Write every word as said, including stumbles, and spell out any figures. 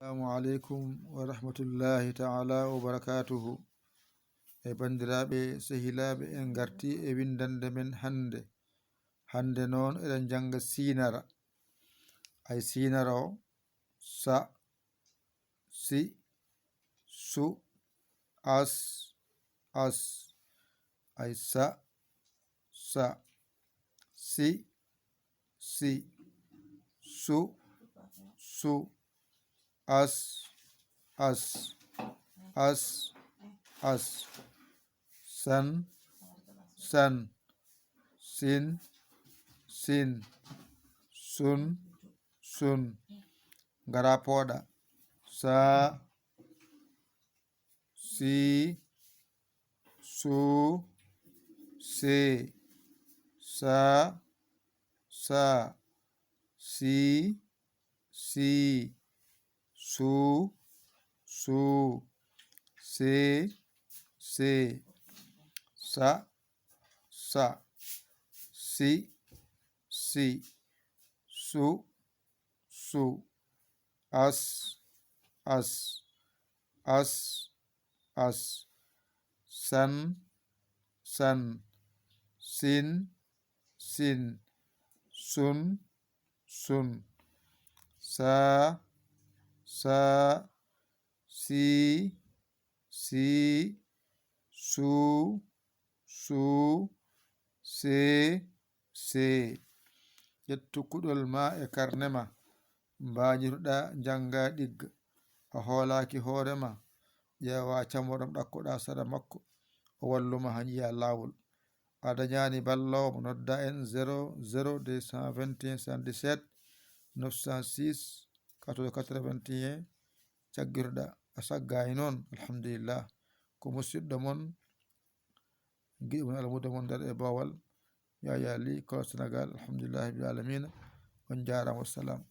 Assalamu aleykum wa rahmatullahi taala wa barakatuhu. E banndiraaɓe, sehilaaɓe, en ngarti e winndannde men hannde. Hannde noon eɗen njannga siinara. Ay siinara o, sa, si, su, as, as. Ay sa, sa, si, si, su, su, as, as, as, as, san, san, sin, sin, sun, sun. Ngara pooɗa. Sa, si, su, se, sa, sa, si, si, su, su, se, se, sa, sa, si, si, su, su, as, as, as, as, san, san, sin, sin, sun, sun, sa, sa, si, si, su, su, se, se. Ƴettu kuɗol ma e karne ma, mbaajirɗa, njannga, ɗigga. A hoolaaki hoore ma, ƴeewa camoɗom ɗakkoɗa sara makko, o walluma ha njiya laawol. A dañaani balloowo mo, nodda en zéro zéro deux cent vingt et un soixante-dix-sept neuf cent six quatorze quatre-vingt-un. Caggirɗa, a saggaani noon, alhamdulillah. Ko musidɗo mon, giɗo mon, almuudo mon nder e boowal, Yaya Ly, Kolo Sénégal. Alhamdulillahi rabbil alamina. On njaaraama, wassalam.